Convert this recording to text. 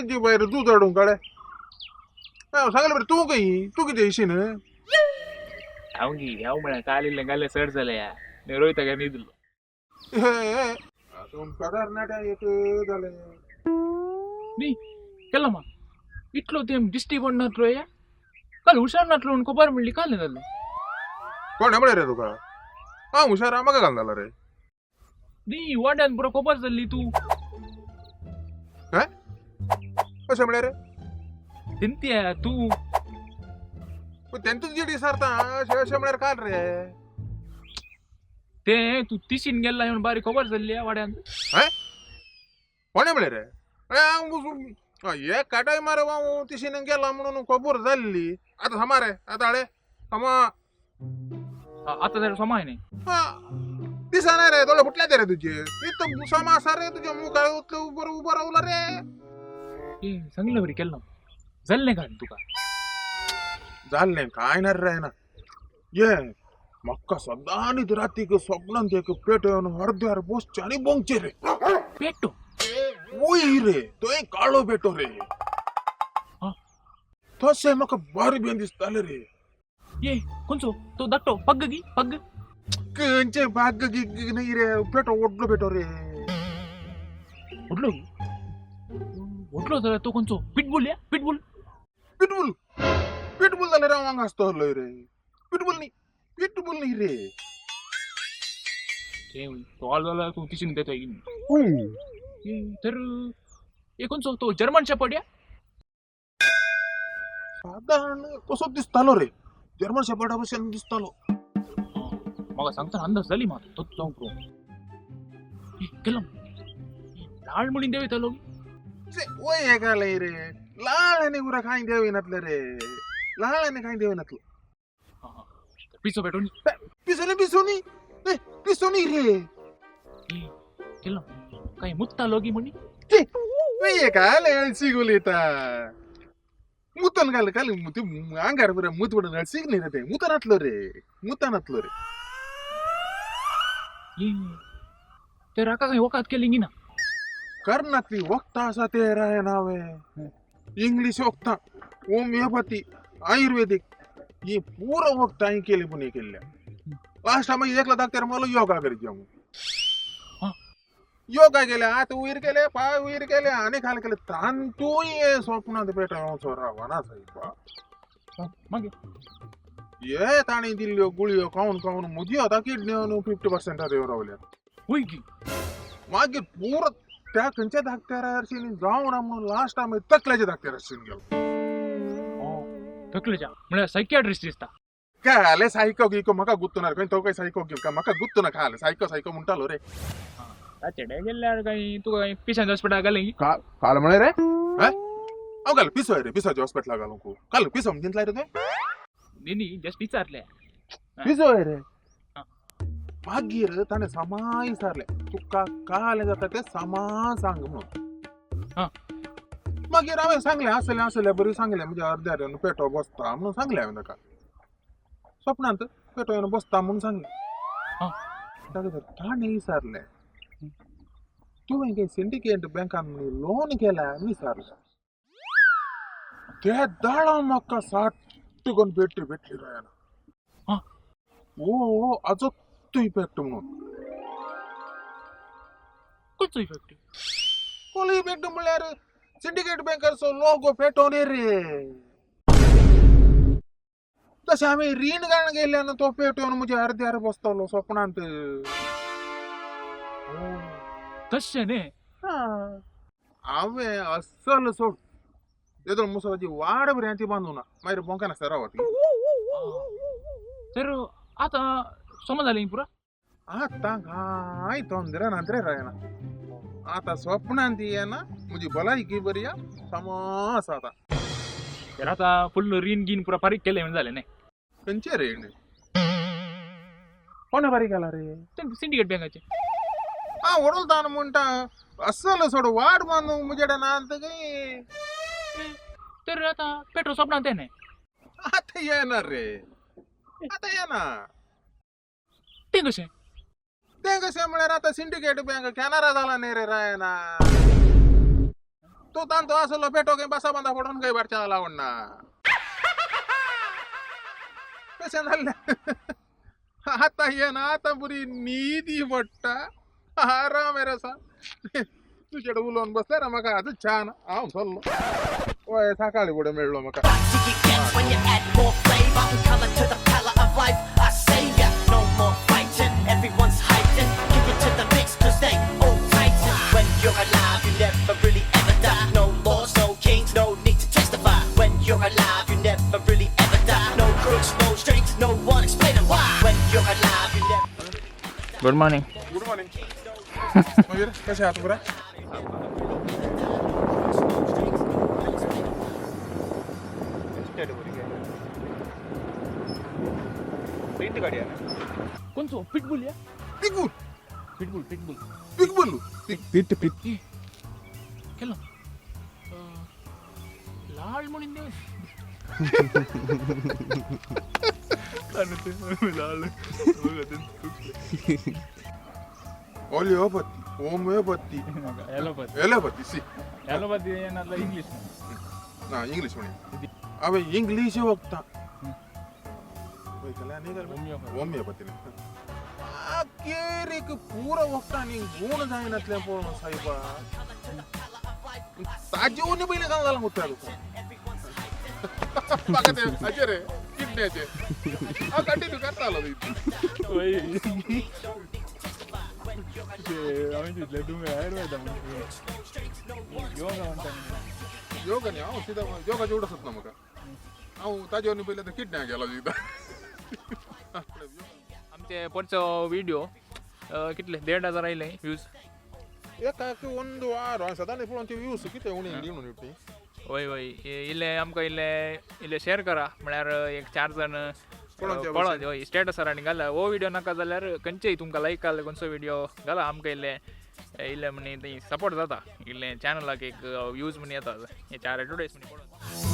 तेजी बायर दूद हाडूंक काडे. हांव सांगलें बरें, तूं खंय, तूं कितें येशी न्हय? हांव गी हांव म्हळ्यार काल इल्लें घालें चड जालें या रोहिता काय न्हिदलो. तुमकां तरणाट्या एक जालें. न्ही केला मा इतलो तेम दिश्टी पडनातलो या काल हुशार नातलो म्हूण खबर म्हणली काल जालें. कोणें म्हळें रे तुका? हांव हुशार आहा, म्हाका घाल जालां रे. न्ही वाड्यान पुरो खबर जाल्ली तूं. हें, अशें म्हळ्यार रे? तेंती तूं. तेंतूच जेडी सारता अशें अशें म्हळ्यार काल रे. ते तूं तिशीन गेल्ला म्हूण बारी खबर जाल्ली वाड्यान. हें, कोणें म्हळें रे? हांव एक काटाय मारे हांव तिशीन गेला म्हणून खबर जाल्ली. आतां समा रे, आतां हाडे समा. आतां जाल्यार समा न्ही. दिसना रे, दोळे फुटले ते रे तुजे. इतलो समा आसा रे तुज्या मुखार, उतलो बरो उबो रावला रे. ए सांगलें बरी केल्लो जाल्लें काल तुका. जाल्लें कांय ना रे ना. ये म्हाका सदांच रातीक सपनांत एक पेटो येवन अर्द्यार बसचें आनी भोंगचें रे. पेटो? वय रे, थंय काळो पेटो रे. तशें म्हाका बारी बेन दिसतालें रे. ए खंयचो तो धाकटो पग्ग गी पग्ग? खंयचें भाग गिग्ग न्ही रे, पेटो व्हडलो पेटो रे. व्हडलो व्हडलो जाल्यार तो खंयचो पिटबूल या पिटबूल? पिटबूल पिटबूल जाल्यार हांव हांगा आसतलो रे. पिटबूल न्ही, पिटबूल न्ही रे. तो आलो जाल्यार तूं तिशीन देतोय की तर ए खंयचो तो जर्मन शेपर्ड या? सादारण कसो दिसतालो रे, जर्मन शेपर्डा भशेन दिसतालो. म्हाका सांगतना अंदाज जाली म्हाका तो जावंक पुरो. केलो लाळ म्हणून देंवयतालो. वय घालय रे, लाळ आनी उरा कांय देंवयनातले रे, लाळ आनी कांय देंवयनातलो. पिसो पेटो न्ही. पिसो न्ही, पिसो न्ही, पिसो न्ही रे. केलो काय मुत्तालो गी म्हणी? वय घाल अळशीक उलयता. मुतन घाल काल ते आंगार बरें मूत पडून अळशीक न्ही रे, ते मुतानातलो रे, मुतानातलो रे. ते राका खंय वकात केली गी ना? करनातली वखदां आसा ते रायन हांवें इंग्लीश वखदां, होमियोपॅथी, आयुर्वेदीक ही पुरो वखदां हांवें केली पूण केल्ल्या. लास्टा मागीर एकलो डॉक्टर म्हणलो योगा करची म्हणून. योगा केले, हात वयर केले, पांय वयर केले आनी खाल केले, तांतूय हें स्वप्नांत पेटो येवचो रावना सायबा. मागीर हे ताणें दिल्ल्यो गुळयो खावन खावन म्हजी आतां किडनी 50%-आर येवन रावल्या. वय की. मागीर पुरो त्या खंयच्या धाकट्यार हरशीं जावना म्हणून लास्ट मागीर तकल्याच्या धाकट्यार हरशीं गेलो. तकलेच्या म्हळ्यार सायकियाट्रिस्ट दिसता. काले सायको गिको म्हाका गुत्तो ना, खंय तो काय सायको गिका म्हाका गुत्तो ना. काले सायको सायको म्हणटालो रे. चेडे गेल्यार काय तुका काय पिशांच्या हॉस्पिटलाक घालें की? काल म्हळें रे, हांव काल पिसो रे, पिसाच्या हॉस्पिटलाक घालूंक काल पिसो चिंतलाय रे तुवें? न्ही न्ही, जस्ट विचारलें. पिसो रे. मागीर ताणें सामा विचारलें, तुका काल जाता तें सामा सांग म्हणून. मागीर हांवें सांगलें आसलें आसलें बरें सांगलें, म्हज्या अर्द्यार येवन पेटो बसता म्हणून सांगलें हांवें ताका. स्वप्नांत पेटो येवन बसता म्हणून सांगलें. ताका ताणें विचारलें, तुवें काय सिंडिकेट बँकान लोन केल्या म्हणून विचारलें. ते दाळा म्हाका साठ करून पेटली पेटली रायना. ओ आजो इफेक्ट म्हणून. खंयचो इफेक्ट? कसलो इफेक्ट म्हणल्यार सिंडिकेट बँकाचो लोगो पेटोवन रे. तशें आमी रीण घालून गेल्ल्यान तो पेटोवन म्हज्या अर्द्यार बसतलो स्वप्नांत. तशें न्ही. हांवें अस्सल सोड तेदो मुसळाची वाड बरी ती बांदूना, मागीर बोंका नासता रावत. तर आतां समा जालें पुरो? आतां कांय तोंदरे ना रे रायना. आतां स्वप्नांत येना, म्हजी भलायकी बरी आहा, समा आसा आतां. तर आतां फुल्ल रीण गीन पुरो फारीक केलें म्हणून जालें न्ही? खंयचें रीण? कोणें फारीक केला रे? सिंडिकेट बँकाचें. हांव व्हडलो म्हणटा अस्सल सोड वाड बांदूंक म्हजे कडेन ना खंय. तर आतां पेट्रोल सोंपना तें न्ही? आतां येना रे, आतां येना. तें कशें? तें कशें म्हळ्यार आतां सिंडिकेट बँक कॅनरा जाला न्ही रे रायना. तो तांचो आसलो पेटो काय बसा बांदा पडून काय बारच्या लावण ना कशें जाल्लें. आतां येना, आतां बरी न्हीद पडटा, आराम येर आसा. तुजे कडेन उलोवन बसल्यार म्हाका आतां छान. हांव चल्लो, वय सकाळी फुडें मेळ्ळो म्हाका. Do you get when you add more flavor and color to the palette of life? I say ya, no more fighting. Everyone's hiding. Give it to the mix, 'cause they all tighten. When you're alive, you never really ever die. No laws, no kings, no need to testify. When you're alive, you never really ever die. No crooks, no strings, no one explaining why. When you're alive, you never. Good morning. Good morning. मागीर कशें आहात, बरें? कोणचो pitbull या? पिकबूल. Pitbull, pitbull. पिकबूल, pit pit. केलो लाल म्हणून दे. Homeopathy, homeopathy. Allopathy. Allopathy C. Allopathy ಏನಾದ್ಲ English. ना, English म्हणी हांवें इंग्लीश वखदां वयतलें आनी होमियोपॅथी. होमियोपॅथी केरीक पुरो वखदां आनी गूण जायनातलें पळोवन सायबा, ताजे उनी पयलीं सांग जालां मुत्ता तुका. म्हाका ते हाचेर रे किडण्याचे हांव कंटिन्यू करतालो. हांवें चिंतलें तुमी आयुर्वेदा योगा म्हणटा. योगा न्ही, हांव सिदा योगाचे उडस ना म्हाका. हांव ताजे वरवीं पयलीं आतां किडण्या गेलो सुद्दां. आमचे परचो व्हिडिओ कितले 1,500 आयले व्यूज. एकाक ಒಂದು ವಾರ सदांच पळोवन ते व्यूज कितें उणी दिवन ती. वय वय, इल्ले आमकां इल्ले इल्ले शेअर करा, म्हळ्यार एक चार जाण पळोवचे. पळोवन हय स्टेटसार आनी घाला. हो व्हिडिओ नाका जाल्यार खंयचेय तुमकां लायक जाल्यार खंयचो व्हिडिओ घाला. आमकां इल्ले इल्ले म्हणी ती सपोर्ट जाता, इल्ले चॅनलाक एक व्यूज म्हणी येता, हे चार एडवर्टायज म्हणी पळोवन.